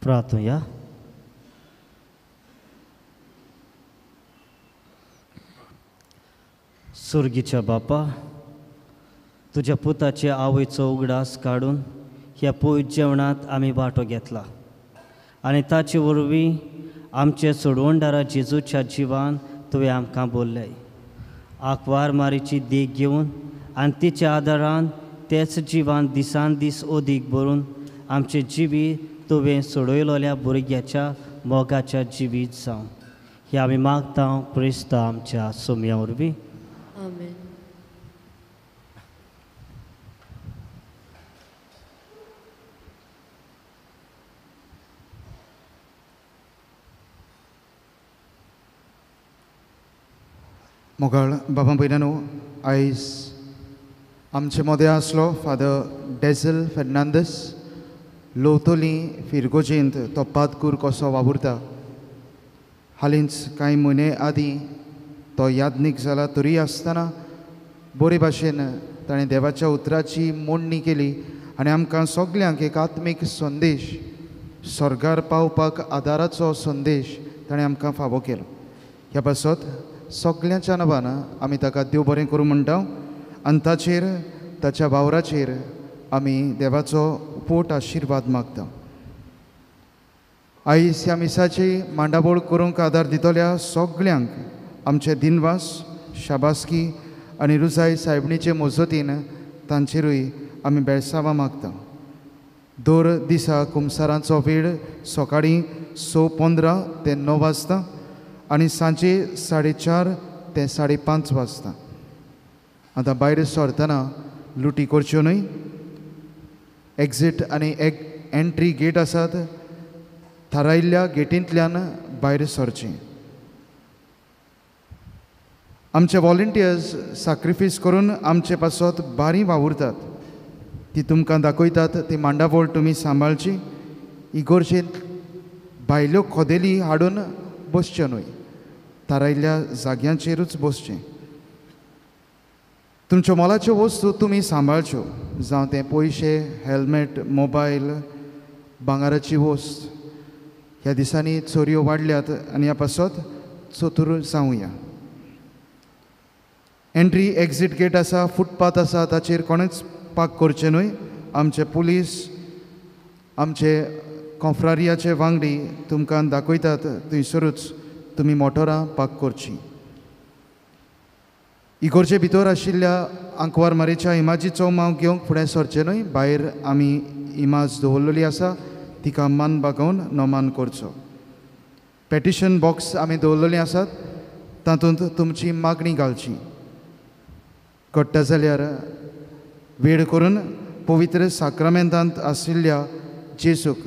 प्रार्थुया. सुर्गीच्या बापा, तुज्या पुताचे आवयचो उगडास काडून ह्या पवित्र जेवणांत आमी वांटो घेतला आनी ताचे वरवीं आमचे सोडवणदारा जेजूच्या जिवान तुवें आमकां बोल्लय. आंकवार मारीची देख घेवन आनी तिच्या आदारान तेच जिवान दिसान दीस अदीक भरून आमचें जिवीत तुवें सोडयलोल्या भुरग्याच्या मोगाच्या जिवीत जावं हें आमी मागता क्रिस्ता आमच्या सोम्या वरवीं. आमेन. मोगाळ बाबा भयणांनो, आयज आमचे मदें आसलो फादर डेझल फेर्नांदीस. लोतोली फिरगोजेंत तो पादकूर कसो वावुरता. हालींच कांय म्हयने आदीं तो याज्ञीक जाला तरी आसतना बरे भाशेन ताणें देवाच्या उतराची मोडणी केली आनी आमकां सगल्यांक एक आत्मीक संदेश स्वर्गार पावपाक आदाराचो संदेश ताणें आमकां फावो केलो. ह्या पासत सगल्यांच्या नांवान आमी ताका देव बरें करूं म्हणटा आनी ताचेर ताच्या वावराचेर आमी देवाचो पोट आशिर्वाद मागता. आयज ह्या मिसाची मांडावळ करूंक आदार दितल्या सगल्यांक आमचे दिनवास, शाबासकी आनी रुजाय सायबणीचे मजतीन तांचेरूय आमी बेळसांवां मागता. दर दिसा कुमसारांचो वेळ सकाळीं 6:15 ते 9 वाजता आनी सांजे 4:30 ते 5:30 वाजता. आतां भायर सरतना लुटी करच्यो न्हय. एक्झीट आनी एक एंट्री गेट आसात, थारायिल्ल्या गेटींतल्यान भायर सरचें. आमचे वॉलंटियर्स साक्रिफायस करून आमचे पासत बारी वावुरतात, ती तुमकां दाखयतात. ती मांडावळ तुमी सांबाळची. इगोर्जेंत भायल्यो खोदेली हाडून बसच्यो न्हय, थारायिल्ल्या जाग्यांचेरूच बसचें. तुमच्यो मोलाच्यो वस्तू तुमी सांबाळच्यो, जावं तें पयशे, हेल्मेट, मोबायल, भांगराची वस्त. ह्या दिसांनी चोरयो वाडल्यात आनी ह्या पासत चतूर जावया. एंट्री एक्झीट गेट आसा, फुटपाथ आसा, ताचेर कोणेच पार्क करचें न्हय. आमचे पुलीस, आमचे कॉफ्रारियाचे वांगडी तुमकां दाखयतात, थंयसरूच तुमी मोटरां पार्क करचीं. इगोर्जे भितर आशिल्ल्या आंकवार मारेच्या इमाजीचो माव घेवंक फुडें सरचें न्हय. भायर आमी इमाज दवरलेली आसा, तिका मान बागोवन नमान करचो. पेटिशन बॉक्स आमी दवरलेले आसात, तातूंत तुमची मागणी घालची. घडटा जाल्यार वेळ करून पवित्र साक्रामेंतांत आशिल्ल्या जेजूक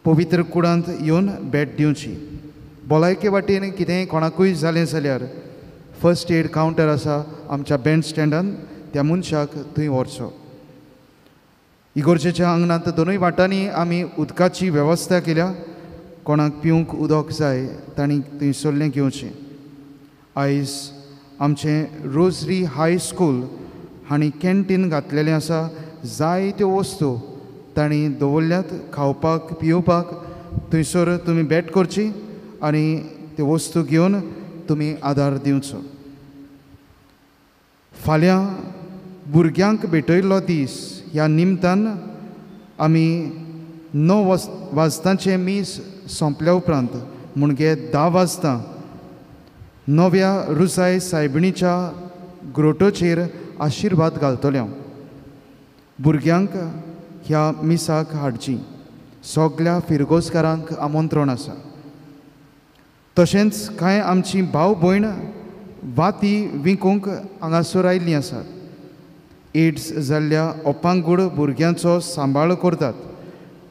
पवित्र कुडांत येवन भेट दिवची. भलायके वाटेन कितेंय कोणाकूय जालें जाल्यार फर्स्ट एड कावंटर आसा आमच्या बँड स्टँडान, त्या मनशाक थंय व्हरचो. इगोर्जेच्या आंगणांत दोनूय वाटांनी आमी उदकाची वेवस्था केल्या. कोणाक पिवंक उदक जाय तांणी थंयसरलें घेवचें. आयज आमचें रोजरी हाय स्कूल हांणी कॅन्टीन घातलेलें आसा. जायत्यो वस्तू तांणी दवरल्यात खावपाक पिवपाक. थंयसर तुमी भेट करची आनी त्यो वस्तू घेवन तुमी आदार दिवचो. फाल्यां भुरग्यांक भेटयल्लो दीस ह्या निमतान आमी 9 वाजतांचें मीस सोंपल्या उपरांत म्हणजे 10 वाजता नव्या रुजाय सायबिणीच्या ग्रोटोचेर आशिर्वाद घालतले. भुरग्यांक ह्या मिसाक हाडची. सगल्या फिरगोजकारांक आमंत्रण आसा. तशेंच कांय आमची भाव भयण वाती विकूंक हांगासर आयिल्लीं आसात. एड्स जाल्ल्या अपांगूड भुरग्यांचो सांबाळ करतात.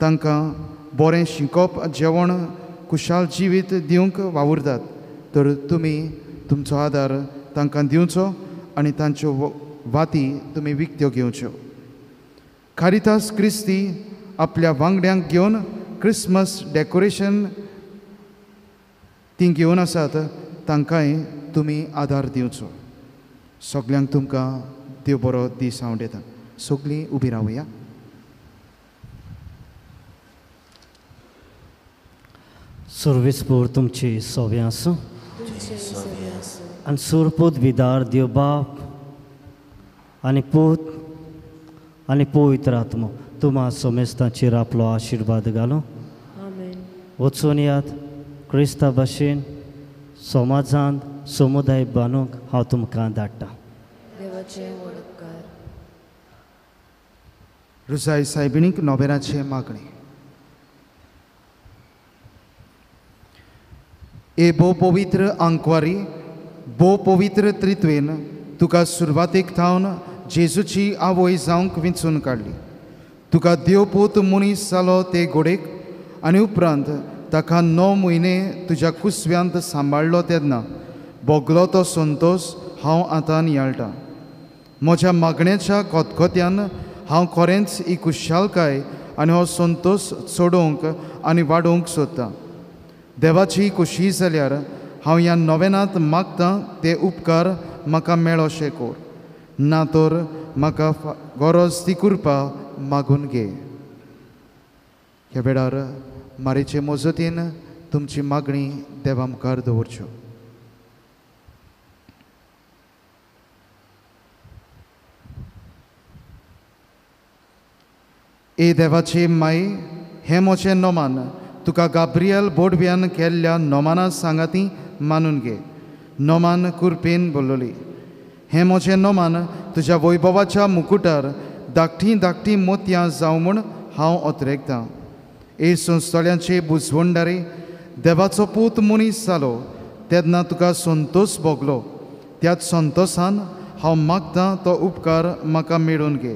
तांकां बरें शिकप, जेवण, खुशाल जिवीत दिवंक वावुरतात. तर तुमी तुमचो आदार तांकां दिवचो आनी तांच्यो वाती तुमी विकत्यो घेवच्यो. कारितास क्रिस्ती आपल्या वांगड्यांक घेवन क्रिसमस डेकोरेशन ती घेवन आसात, तांकांय तुमी आदार दिवचो. सगल्यांक तुमकां देव बरो दीस हांव दिता. सगलीं उबी रावया. सर्वेस्पोर तुमची सोवे आसूं आनी सुरपूत विदार देव बाप आनी पूत आनी पवित्र आत्मो तुमा सोमेस्तांचेर आपलो आशिर्वाद घालूं. वचून यात क्रिस्ता भाशेन समाजांत समुदाय बांदूंक हांव तुमकां धाडटा. रुजाय सायबिणीक नोबेराचे मागणी. ए भोव पवित्र आंकवारी, भोव पवित्र त्रित्वेन तुका सुरवातेक थावन जेजूची आवय जावंक विंचून काडली. तुका देवपूत मनीस जालो ते घोडेक आनी उपरांत ताका 9 म्हयने तुज्या कुसव्यांत सांबाळ्ळो तेन्ना भोगलो तो संतोश हांव आतां नियाळटा. म्हज्या मागण्याच्या खतखत्यान हांव खरेंच ही खुशालकाय आनी हो संतोश चडोवंक आनी वाडोवंक सोदतां. देवाची खुशी जाल्यार हांव ह्या नोवेनांत मागतां ते उपकार म्हाका मेळोशे कोर, ना तर म्हाका गरज ती कृपा मागून घे. ह्या वेळार मारीचे मजतीन तुमची मागणी देवा मुखार दवरच्यो. ए देवाची माई, हें म्हजें नोमान तुका गाब्रियल बोडव्यान केल्ल्या नोमाना सांगाती मानून घे. नोमान कुरपेन बोलली. हें म्हजें नोमान तुज्या वैभवाच्या मुकुटार धाकटीं धाकटीं मोतयां जावं म्हूण हांव ओतरेकतां. ए संस्थळ्यांचे बुजवंडारे, देवाचो पूत मनीस जालो तेन्ना तुका संतोस भोगलो. त्याच संतोसान हांव मागतां तो उपकार म्हाका मेळून घे.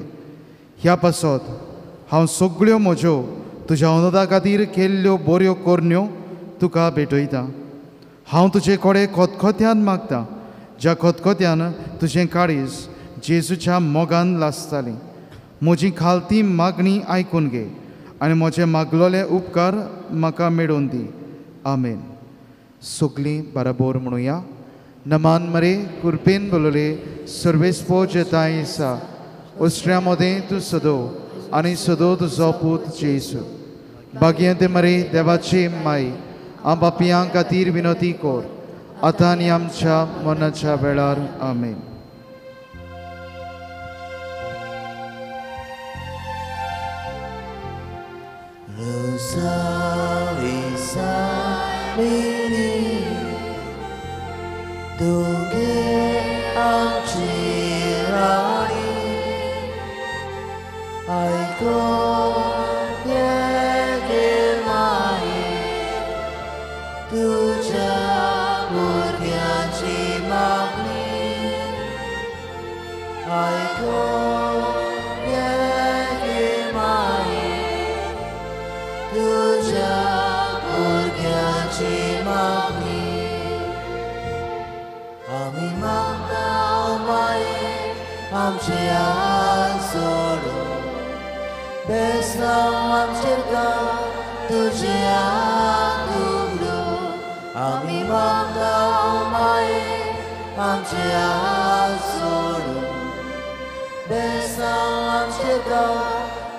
ह्या पासत हांव सगळ्यो म्हज्यो तुज्या अनुदा खातीर केल्ल्यो बऱ्यो करण्यो तुका भेटयतां. हांव तुजे कडेन खतखत्यान मागतां, ज्या खतखत्यान तुजें काळीज जेजूच्या मोगान लासतालें. म्हजी खालती मागणी आयकून घे आनी म्हजे मागलोले उपकार म्हाका मेळोवन दी. आमेन. सगळीं बराबर म्हणुया. नमान मरे कुरपेन बोलले सर्वेस्पो जेताय आसा, ओस्ट्रिया मदें तूं सदो आनी सदो तुजो पूत जेजू. भाग्यंत मरे देवाची माई, आम पापयां खातीर विनोती कोर, आतां आनी आमच्या मनाच्या वेळार. आमेन.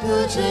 तुझे